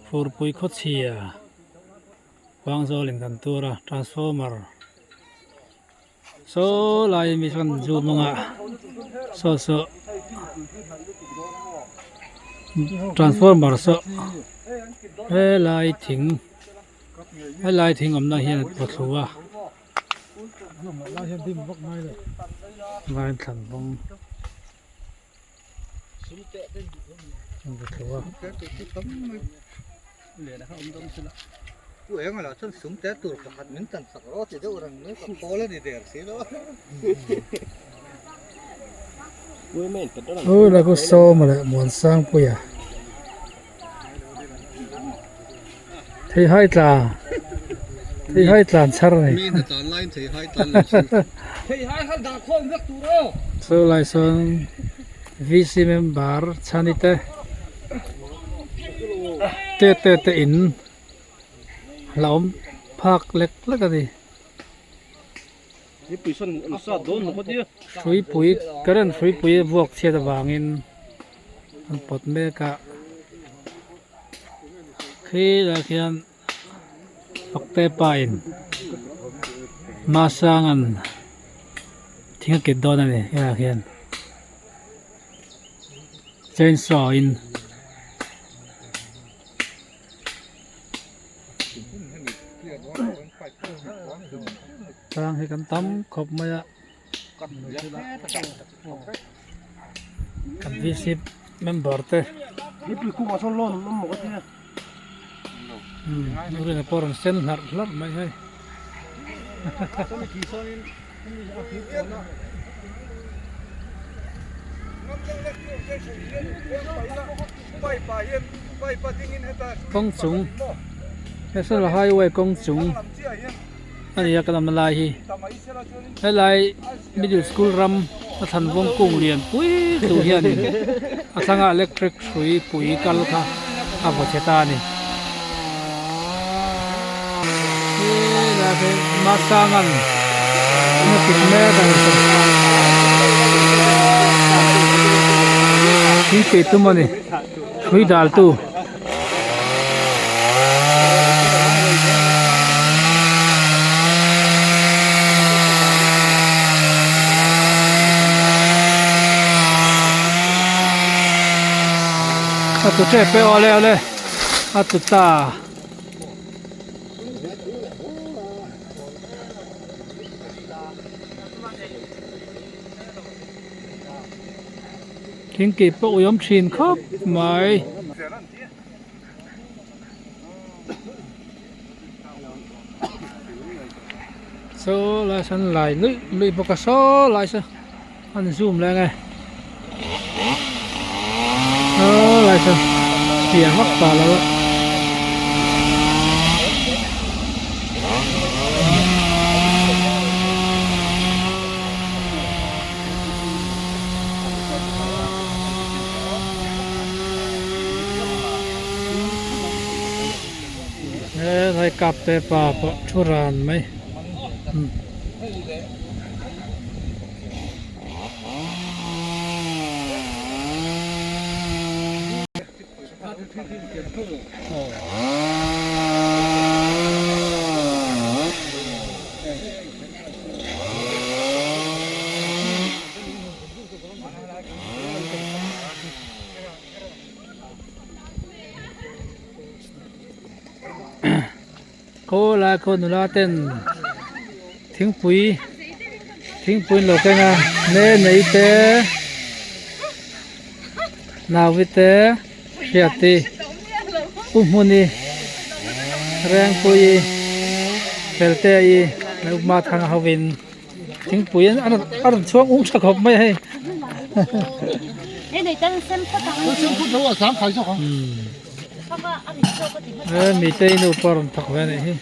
Furpui khawchhia Huangzawl in kan tur a transformer saw lai mi chuan zoom anga saw saw transformer saw helai thing helai thing awmna hian a pawthlu a vaithlan rawng. Ula ku sawma leh Muansangpuia theihai tla theihai tlan chhar a ni chu lai sawn VC member chhani te te te te in la awm phak lek lek a ni. Hruipui current hruipui a vuak chhiat avangin an pawt mek a khilaiah khian Fakte pa in Masanga'n thing a ket dawn a ni helaiah khian chainsaw in. Tlang hi kan tam khawp mai a kan VC member te umm pawh a rawn sen hlarh hlarh mai hei. Kawng chung National Highway kawng chung a ni a kan awmna lai hi helai middle school ram a thlan vawng kung lian pui tur hianin a thlangah electric hrui pui kal kha a vaw chhe ta a ni helai hi Masangan a kut mek a ni thingpui tum a ni hrui dal tu. A tu tep e awle awle a tu ta. Thingkei pawh ui awm thin khawp mai. Saw lai sawn lai luih luih bawk a saw lai saw an zoom leh ange saw lai saw pian vak ta lo a. Helai kap te pa pawh thu ran mai Khaw lai khaw nula ten thingpui thingpui an lo keng a ne nei te naui te hriati pu hmuni rengpui felte i leh thang ho in. Thingpui an a rawn chhuang ung tha khawp mai a hei. He mite nu pawh a rawn thawk ve a nih hi.